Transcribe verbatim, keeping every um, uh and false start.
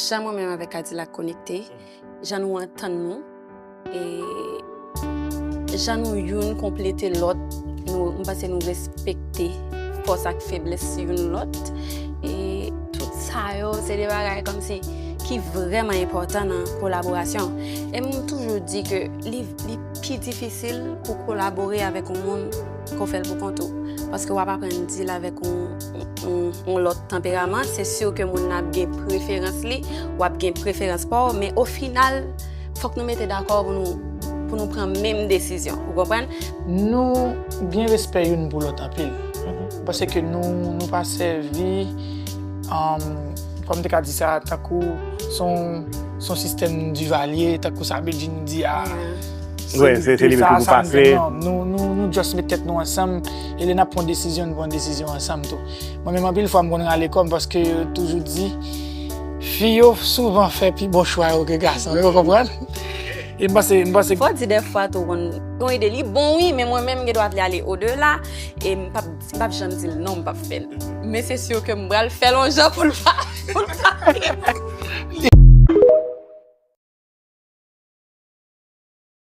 Jan mwen menm avèk Kadilak konekte, jan nou antann nou, e jan nou youn konplete lòt, nou, m panse nou respekte fòs ak feblès youn lòt. E tout sa yo, se de bagay kòmsi ki vrèman enpòtan nan kolaborasyon. E m toujou di ke li, li pi difisil pou kolabore avèk yon moun ke w fè l pou kont ou. Paske w ap aprann deal avèk yon, yon, yon lòt tanperaman. Se si ke moun nan ap gen preferans li, w ap gen preferans pa w, men o final, fòk nou mete dakò pou nou, pou nou pran menm desizyon. Ou konprann? Nou gen respè youn pou lòt anpil. Paske nou, nou pa sèvi, um, kòm te ka di sa, tankou son, son sistèm Divalye, tankou sa Bedjine di a. Wi, se, se li menm ki pou pase. Non, nou, nou, nou just met tèt nou ansanm, e lè n ap pran desizyon, nou pran desizyon ansanm tou. Mwen menm anpil fwa m konn rale kò m paske yo toujou di, fi yo souvan fè pi bon chwa yo ke gason yo, konprann? E m panse, m panse. Fò di dèfwa tou, konn, yon ide li bon wi, men mwen menm gen dwa vle ale odela, e m p ap, m p ap janm di l non, m p ap fè l. Men se si ke m pral fè l yon jan pou l pa, pou l pa.